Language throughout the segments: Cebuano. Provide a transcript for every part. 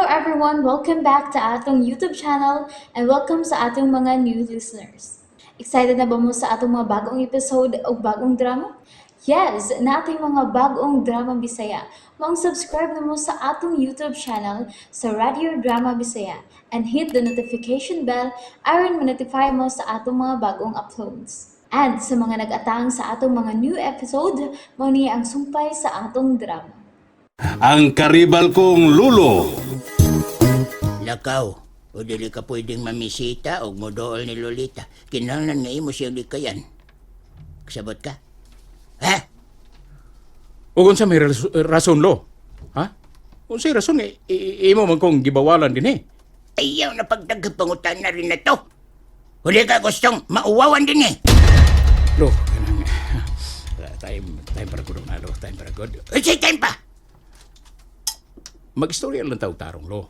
everyone! Welcome back to atong YouTube channel and welcome sa atong mga new listeners. Excited na ba mo sa atong mga bagong episode o bagong drama? Yes, nating mga bagong drama Bisaya. Maong subscribe na mo sa atong YouTube channel sa Radio Drama Bisaya and hit the notification bell aron ma-notify mo sa atong mga bagong uploads. And sa mga nag-atang sa atong mga new episode, mao ni ang sumpay sa atong drama. Ang karibal kong lulo. Lakaw, o dili ka pwedeng mamisita o modool ni Lolita. Kinahanglan nga imo siyang likayan. Kasabot ka? Ha? Ug unsa may rason lo? Ha? Unsay rason nga imo man kong gibawalan dinhi? Ayaw na pagdaghapangutan na rin na to. Huli ka gustong mauwawan din eh. Lo, kanang time time para gud na lo, time para gud. Unsay time pa? Magistorya lang taog tarong lo.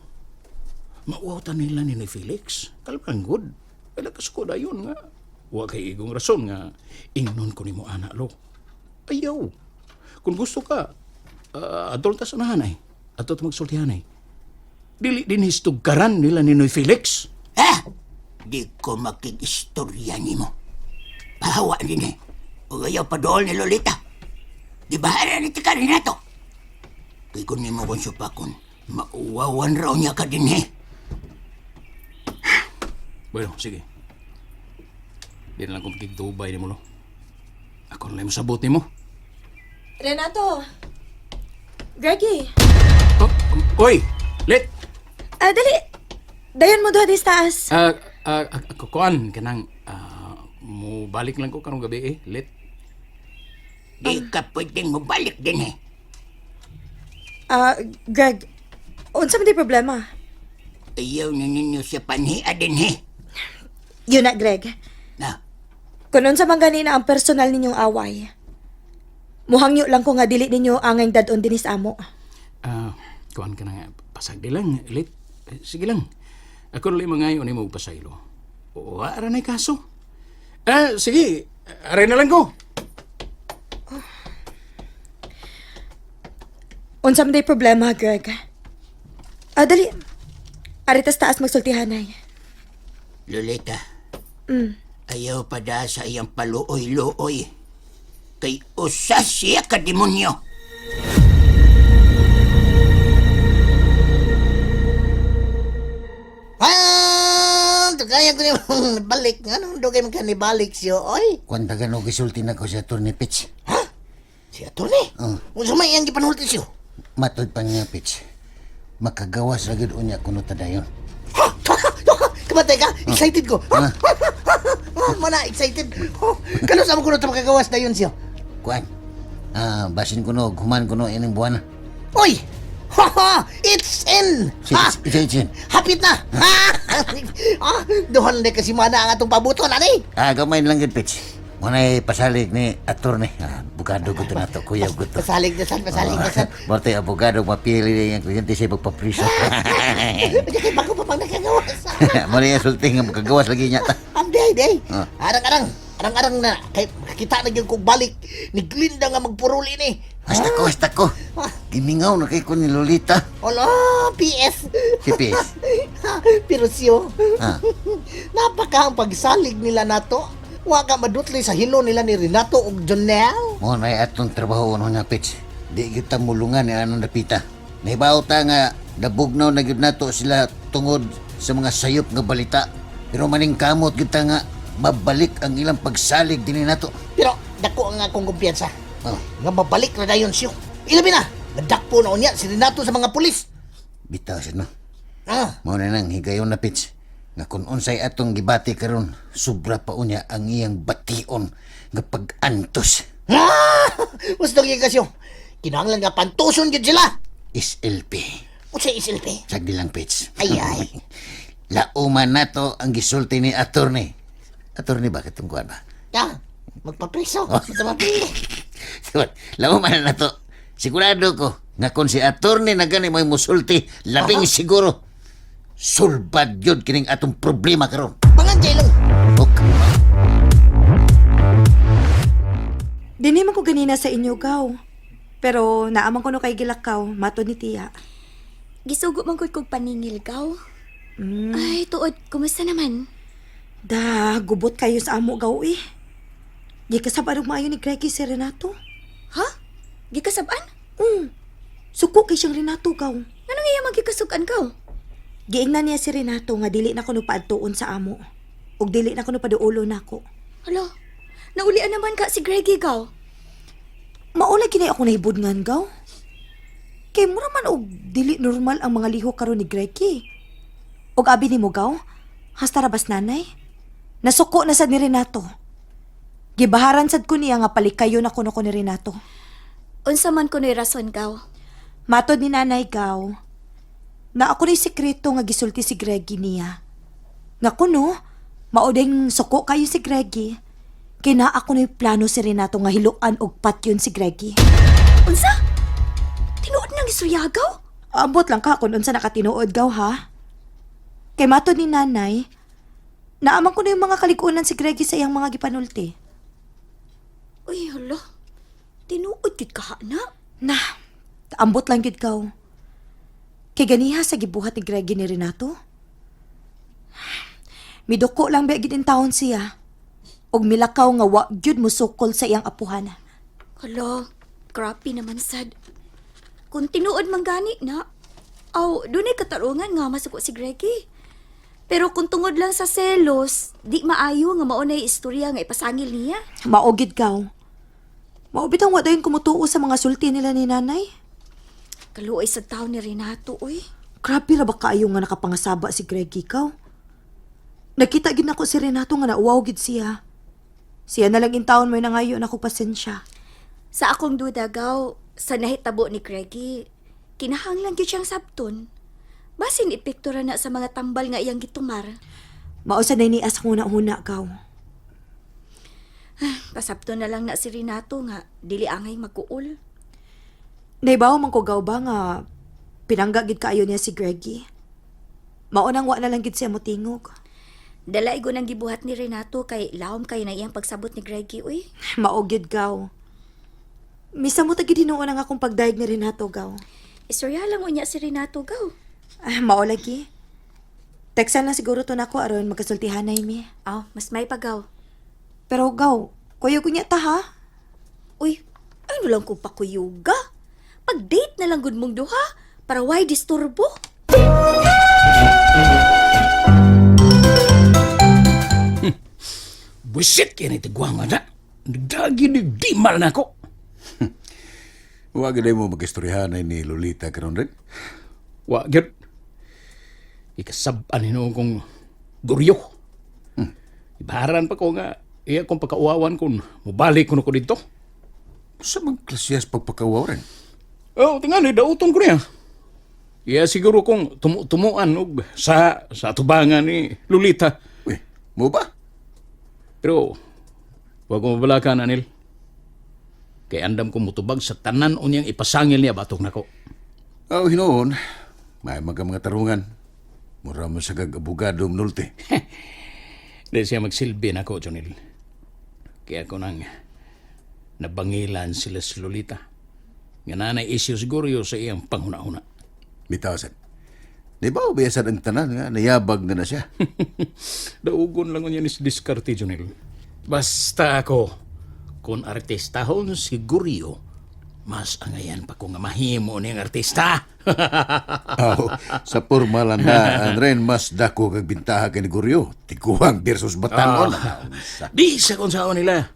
Mauwaw ta nila ni Felix. Kalbang gud. Wala ka sukod ayon nga. Wa kay igong rason nga ingnon ko nimo ana lo. Ayaw. Kung gusto ka, adol ta sa nahanay. Adto ta magsultihanay. Dili din histugkaran nila ni Noy Felix. Ha? Di ko makig-istorya nimo. Pahawa din eh. O ayaw pa dool ni Lolita. Di ba ni ka rin na to? Kay kung nimo kong supakon, mauwawan raw niya ka din eh. Bueno, sige. Di na lang kung makigdubay nimo lo. Ako na lang mo sabot nimo. Renato! Greggy! Oh, oy! Lit! Ah, dali! Dayon mo duha di sa taas. Kuan kanang mo balik lang ko karong gabi eh, lit. Di ka pwedeng mabalik din eh. Ah, Greg, unsa man di problema? Ayaw na ninyo siya panhia din eh. Yun na, Greg. Na, Kung unsa man ganina ang personal ninyong away, muhangyo lang ko nga dili ninyo angay dadon dinhi sa amo. Kuan ka na nga, pasag di lang, lit. Eh, sige lang. Ako na lang mangayo ni mo pasaylo. Wa ra nay kaso. Sige, aray na lang ko. Unsa man di problema, Greg? Ah, dali. Ari tas taas magsultihanay. Lolita. Ayaw pa da sa iyang paluoy-luoy. Kay usa siya ka demonyo. Ah, kaya ko ni balik. Anong dugay man ka ni balik siyo, oy? Kwan taga no gisulti na ko sa attorney Pitch. Ha? Si attorney? Oh. Unsa may iyang gipanulti siyo? Matod pa niya Pitch. Makagawas ra gyud unya kuno ta dayon. Ha? Kamatay ka? Excited ko. Ha? Mana excited. Oh, Kano sa mo kuno ta makagawas dayon siyo? Kwan. Basin kuno human kuno ining buwan. Oy! Ha ha! It's in! Si Ha! it's in. Hapit na! Ha! Ah, duhan na kasi mana ang atong pabuton ani. Gamay lang gyud Pitch. Muna'y pasalig ni attorney. Abogado ko to na to, kuya ko to. Pasalig na san, pasalig na san. Borte abogado mapili ang kliyente sa pagpapriso. Kay bago pa pang nakagawas. Mo na sulti nga makagawas lagi niya ta. Am day day. Ah. Arang-arang, arang-arang na kay makita na gyud kog balik ni Glinda nga magpuruli ni. Hasta ko, hasta ko. Gimingaw na kay ko ni Lolita. Olo, PS. Si PS. Pero siyo, Ah. napaka ang pagsalig nila nato. Wa ka madutli sa hilo nila ni Renato ug Jonel. Mo na atong trabaho ano nga Pitch. Di kita mulungan ni anong napita. Nahibaw ta nga nabugnaw na gyud nato sila tungod sa mga sayop nga balita. Pero maning kamot gyud ta nga mabalik ang ilang pagsalig dinhi nato. Pero dako ang akong kumpiyansa. Oh, Nga mabalik na dayon siyo. Ilabi na, nadakpo na unya si Renato sa mga pulis. bitaw siya no. Ah, Mao na nang higayon na Pitch. Nga kung unsay atong gibati karon, sobra pa unya ang iyang bation nga pag-antos. ah! Gusto gyud kasyo. Kinahanglan nga pantuson gyud sila. SLP. Unsay SLP? Sagdi lang Pitch. Ay ay. Lauman nato ang gisulti ni attorney. Attorney ba katong kuan ba? Ah, magpapreso. Sa mapili. Lauman na nato. Sigurado ko nga kung si attorney na gani mo'y musulti, labing siguro sulbad yun kining atong problema karon. Pangan lang. Ok. Dinhi man ko ganina sa inyo, gaw. Pero naaman ko no kay gilakaw, matod ni tiya. Gisugo man gud kog paningil gaw. Ay, tuod, kumusta naman? Da, gubot kayo sa amo gaw eh. Di ka sabad og maayo ni Greggy si Renato. Ha? Gikasab-an? Suko kay siyang Renato gaw. Anong iya magikasugan gaw? Giingnan niya si Renato nga dili na kuno paadtuon sa amo. Ug dili na kuno paduolo nako. Hala, naulian naman ka si Greggy gaw. Mao lagi na ako nahibudngan gaw. Kay mura man og dili normal ang mga lihok karon ni Greggy. Ug abi nimo gaw, hasta rabas nanay. Nasuko na sad ni Renato. Gibaharan sad ko niya nga palikayon ako nako ni Renato. Unsa man kuno'y rason gaw. Matod ni nanay gaw, na ako ni sekreto nga gisulti si Greggy niya. Nga kuno, maodeng suko kayo si Greggy. Kay naa ako ni plano si Renato nga hiluan og patyon si Greggy. Unsa? Tinuod nang isuyagaw? Ambot lang ka kung unsa nakatinuod gaw ha. Kay matod ni nanay, naaman ko na yung mga kaligunan si Greggy sa iyang mga gipanulti. Uy, hala. Tinuod gid ka na. Na, ambot lang gid gaw. Kay ganiha sa gibuhat ni Greggy ni Renato. Miduko lang ba gid in taon siya. Og milakaw nga wa gyud mosukol sa iyang apuhan. Hala, grabe naman sad. Kung tinuod man gani na, aw, dunay katarungan nga masuko si Greggy. Pero kung tungod lang sa selos, di maayo nga mao nay istorya nga ipasangil niya. Mao gid gaw. Mao bitang wa dayon kumutuo sa mga sulti nila ni nanay. Kaluoy sa taon ni Renato, uy. Grabe ra ba kaayo nga nakapangasaba si Greggy kaw? Nakita gid nako si Renato nga nauwaw gid siya. Siya na lang in taon may nangayo na pasensya. Sa akong duda gaw, sa nahitabo ni Greggy, kinahanglan gyud siyang sabton. Basin epekto ra na sa mga tambal nga iyang gitumar. Mao sa ni as huna-huna gaw. Pasabton na lang na si Renato nga dili angay magkuol. Naibaw man ko gaw ba nga pinangga gid kaayo niya si Greggy. Mao nang wa na lang gid siya motingog. Dala igo nang gibuhat ni Renato kay lawom kay na iyang pagsabot ni Greggy uy. Mao gid gaw. Misa mo ta gid hinuon ang akong pagdayeg ni Renato gaw. Istorya lang unya si Renato gaw. Ah, mao lagi. Teksan lang siguro to nako aron magkasultihanay mi. Aw, mas may pagaw. Pero gaw, kuyo kunya ta ha. Uy, ano lang kung pakuyuga? Pag-date na lang gud mong duha para why disturbo? Buisit kaya ni tigwang na. Nagdagi nagdimal na ako. Wa gid mo magistoryahanay ni Lolita karon rin. Wa gyud. Ikasab-an hinuon kong guryo. Ibaharan pa ko nga iya kong pagkauwawan kung mubalik ko na ko dito. Sa mang klasiyas pagpakawaw rin. Oh, tingali dauton ko niya. Iya siguro kong tumu-tumuan og sa atubangan ni Lolita. Uy, mo ba? Pero wag ko mabalakan anil. Kay andam ko mutubag sa tanan unyang ipasangil niya batok nako. Aw, hinuon. May mga mga tarungan. Mura mo sa gag-abogado mnulti. Di siya magsilbi nako, Jonil. Kaya ko nang nabangilan sila si Lolita. Nga nanay isyu siguro sa iyang panghuna-huna. Bitaw sad. Di ba ubiyasan ang tanan nga nayabag na na siya? Daugon lang niya ni si diskarte, Jonil. Basta ako, kung artistahon si Guryo, mas angayan pa ko nga mahimo niyang artista. Aw, sa pormalan na rin mas dako kag bintaha kay ni Guryo. Tiguang versus Batanon. Di sa kung saan nila.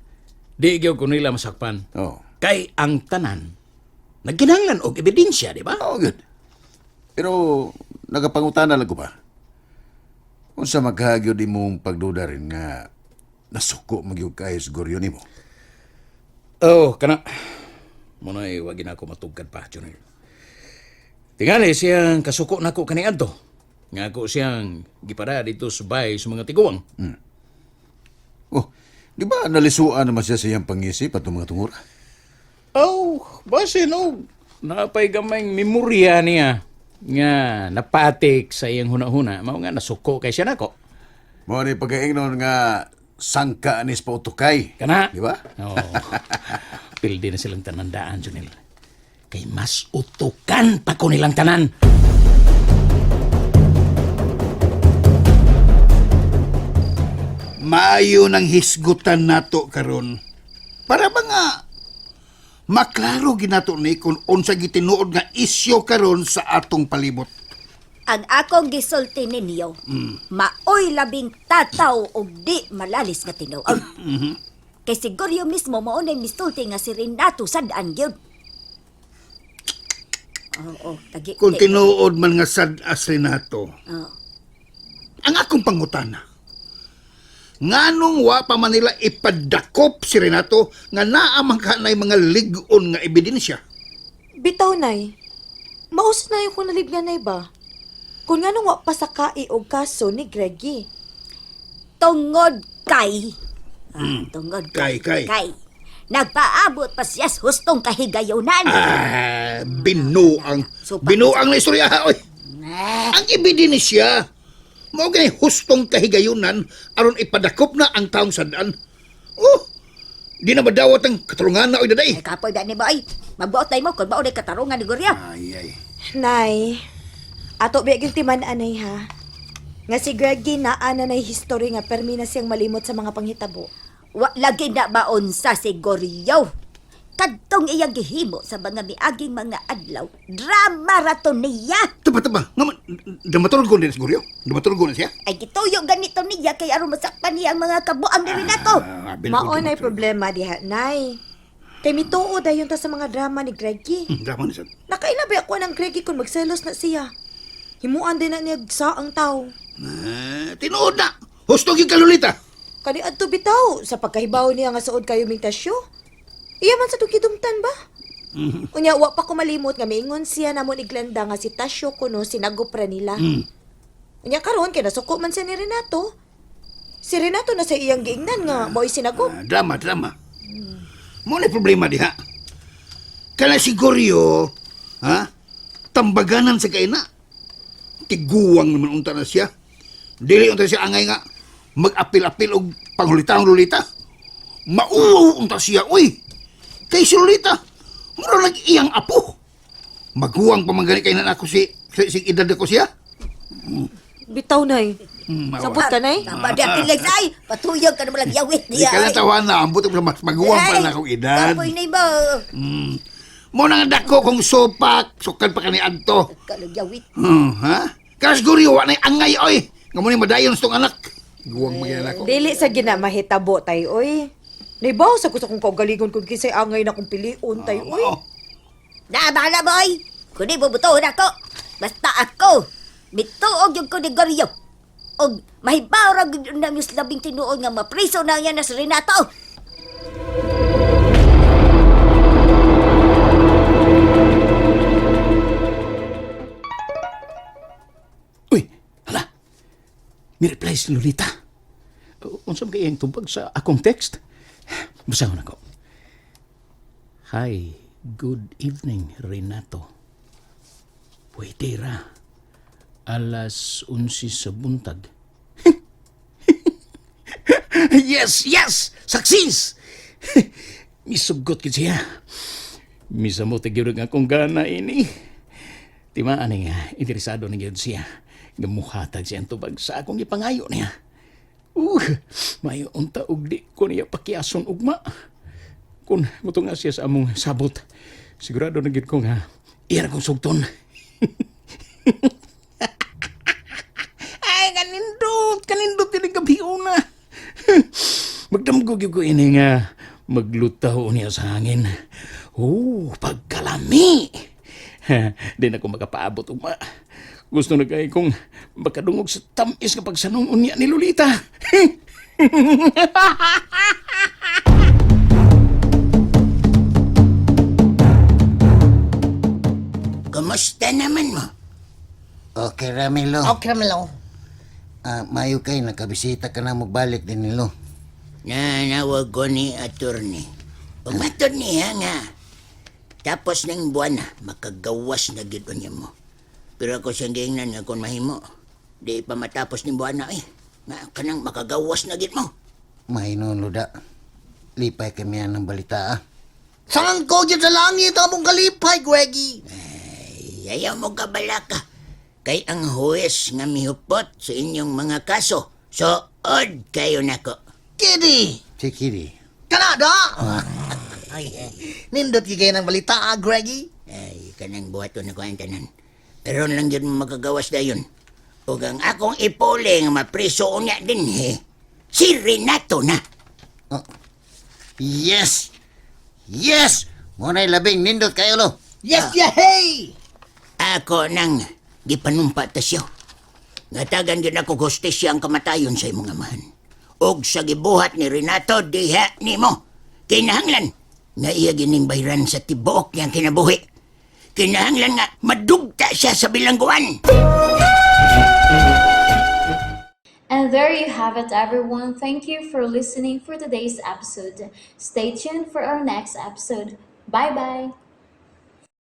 Di gyud ko nila masakpan. Oh. Kay ang tanan, nagkinahanglan og ebidensya, di ba? Oh, good. Pero nagapangutana lang ko ba? Unsa magkahagyod imong pagduda rin nga nasuko magyud kayo sa Guryo nimo? Oh, kana. Muna'y wag na ako matugkad pa, Junior. Tingali siyang kasuko nako kaniadto. Nga ako siyang gipada dito sa bay sa mga tiguang. Oh, di ba nalisuan naman siya sa iyang pangisip at mga tungura? Oh, basin og napay gamayng memorya niya nga napatik sa iyang huna-huna. Mao nga nasuko kay siya nako. Mao ni pagkaingnon nga sangka anis pautukay. Kana. Di ba? Oo. Pildi na silang tanandaan, Junil. Kay mas utukan pa ko nilang tanan. Maayo ng hisgutan nato karon. Para ba nga maklaro ginato ni kung unsa gitinuod nga isyo karon sa atong palibot. Ang akong gisulti ninyo, maoy labing tataw og di malalis nga tinuod. Kay siguro mismo mao nay misulti nga si Renato sad-an gyud. Oo, tagi. Kung tinuod man nga sad as Renato. Oo. Ang akong pangutana. Nganong wa pa man nila ipadakop si Renato nga naa man kanay mga lig-on nga ebidensya. Bitaw, nay. Maus na yung kung nalibyan, nay ba? Kung nga nung wa pa sa kai og kaso ni Greggy. Tungod kay tungod Kay, kay. kay nagpaabot pa siya sa hustong kahigayunan. Ah, binuang. Supak. Binuang na istorya ha, oy. Ah, Ang ebidensya mao gani hustong kahigayunan aron ipadakop na ang taong sadaan. Oh, di na madawat ang katarungan na oy daday. Ay, kapoy ba ni boy? Mabuot tayo mo kung maunay katarungan ni Goryo. Ay ay. Nay, ato biya gyud timan-anay ha. Nga si Greggy naa na nay history nga permi na siyang malimot sa mga panghitabo. Wa lagi na baon sa si Goryo. Kadtong iyang gihimo sa mga miaging mga adlaw, drama ra to niya. Taba taba, nga man dramaturgo ko din siguro. Dramaturgo na siya. Ay gituyo ganito niya kay aron masakpan niya ang mga kabuang ni Renato. Ah, abi na Mao ko nay dramaturgo. problema diha, nay. Kay mituo dayon ta sa mga drama ni Greggy. Drama ni sad. Nakaila ba ako ng Greggy kung magselos na siya? Himuan din na niya sa ang tao. Ah, tinuod na. Husto gyud kalulita. Kani adto bitaw sa pagkahibaw niya nga suod kayo ming tasyo. Iya man sa tukidumtan ba? Unya wa pa ko malimot nga miingon siya namo ni Glenda nga si Tasyo kuno sinagopra nila. Unya karon kay nasuko man siya ni Renato. Si Renato na sa iyang giingnan nga mo'y sinagop. Ah, drama, drama. Mo na problema diha. Kana si Goryo, ha? Tambaganan sa kaina. Tiguang naman unta na siya. Dili unta siya angay nga mag-apil-apil og panghulitang Lolita. Mauwaw unta siya, uy. Kay si Lolita, mura nag iyang apo. Maguwang pa man gani kay na ako si edad ako siya. Bitaw nay. Maawa. Sabot ka nay. Tama di Felix ay patuyog ka na lang yawit Di niya. ka na tawa na, ambot mas maguwang pa na akong edad. Kapoy na mo. Mo nang dako kong sopak, sukan pa kani adto. Kalag yawit. Ha? Kas guri wa nay angay oy. Nga mo ni madayon sa tong anak. Guwang magyala ko. Dili sa ginamahitabo tay oy. Naibaw sa ko sa kong kaugalingon kung kinsay angay na kong pilion tay oy. Oo. Na bahala boy. Kuni bubutuhon ako. Basta ako. Mituog yung ko ni Goryo. Og mahibaw ra gyud na yung labing tinuod nga mapriso na yan na si Renato. Uy, hala. Mi-reply si Lolita. Unsa man kay iyang tubag sa akong text? Basahon ako. Hi, good evening, Renato. Pwede ra. Alas 11 sa buntag. Yes, yes! Success! Misugot gid siya. Misamot gyud ang akong gana ini. Timaan nga, interesado na gyud siya. Nga muhatag siya ang tubag sa akong gipangayo niya. Mayo unta og di ko niya pakiason ugma. Kung mutunga siya sa among sabot, sigurado na gyud ko nga iya ra kong sugton. Ay, kanindot! Kanindot ini gabi una. Magdamgo gyud ko ini nga maglutaw niya sa hangin. Oh, pagkalami! Di na ko makapaabot ugma. Gusto na kay kong makadungog sa tamis nga pagsanong unya ni Lolita. Kumusta naman mo? Okay, Ramilo. Okay, Ramilo. Ah, mayo kay nakabisita ka na magbalik din nilo. Nanawag ko ni attorney. Umatod niya nga. Tapos ng buwan na, makagawas na gid niya mo. Pero ako siyang giingnan nga kung mahimo. Di pa matapos ng buwan na eh. Nga kanang makagawas na gid mo. Mahinon, Luda. Lipay kami ng balita ah. Sangko gyud sa langit among kalipay, Greggy. Ay, ayaw mo kabalaka. Kay ang huwes nga mihupot sa inyong mga kaso. So, od kayo nako. Kidi! Si Kiri. Kanada! Ay, nindot gyud kayo ng balita, ah, Greggy. Ay, kanang buhaton ako ang tanan. Pero lang yun magagawas dayon. Ug ang akong ipuli nga mapriso unya din he. Si Renato na. Yes! Yes! Mo na'y labing nindot kayo lo. Yes, yeah, hey! Ako nang gipanumpa ta siya. Ngatagan gyud ako hustisya ang kamatayon sa imong amahan. Og sa gibuhat ni Renato diha nimo. Kinahanglan nga iya gining bayran sa tibuok niyang kinabuhi. Kinahanglan nga madugta siya sa bilangguan. And there you have it, everyone. Thank you for listening for today's episode. Stay tuned for our next episode. Bye bye.